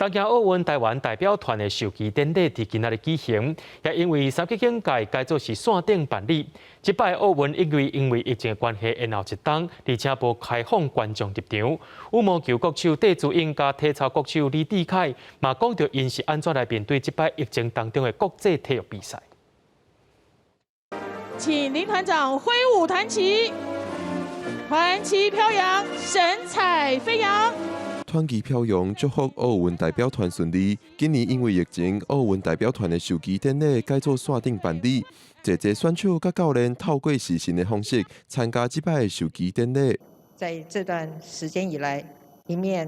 東京奧運台灣代表團的授旗典禮佇今仔日舉行，也因為三級警戒改做是線頂辦理。這擺奧運因為疫情的關係延後一冬，而且無開放觀眾入場。羽毛球國手戴資穎佮體操國手李智凱嘛講著𪜶是按怎來面對這擺疫情當中的國際體育比賽。請林團長揮舞團旗，團旗飄揚，神采飛揚。團旗飄揚，祝福奧運代表團順利。今年因為疫情，奧運代表團的授旗典禮改做線頂辦理，濟濟選手佮教練透過視訊的方式參加這擺的授旗典禮。在這段時間以來，一面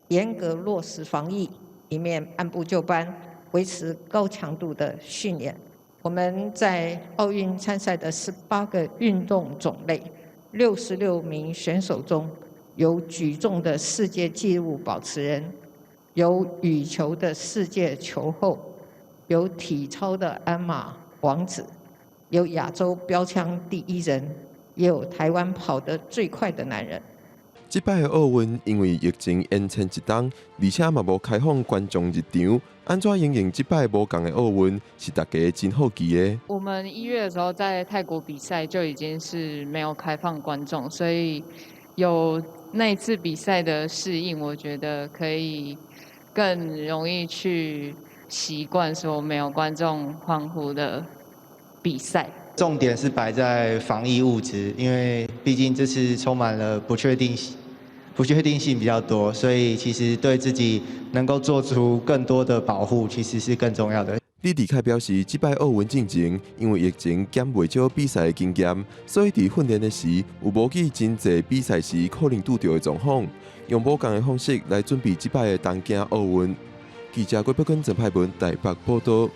嚴格落實防疫，一面按部就班維持高強度的訓練。我們在奧運參賽的18個運動種類，66名選手中，有舉重的世界紀錄保持人，有羽球的世界球后，有體操的鞍馬王子，有亞洲標槍第一人，也有台灣跑得最快的男人。這擺的奧運因為疫情延遲一冬，而且嘛無開放觀眾入場，按怎因應這擺無仝的奧運，是大家真好奇的。我們1月的時候在泰國比賽就已經是沒有開放觀眾，所以有那一次比賽的適應，我覺得可以更容易去習慣說沒有觀眾歡呼的比賽。重點是擺在防疫物資，因為畢竟這次充滿了不確定性，不確定性比較多，所以其實對自己能夠做出更多的保護，其實是更重要的。李智凱表示，這擺奧運進前，因為疫情減袂少比賽的經驗，所以佇訓練的時有模擬真濟比賽時可能拄著的狀況，用無仝的方式來準備這擺的東京奧運。記者郭碧根、陳派文台北報道。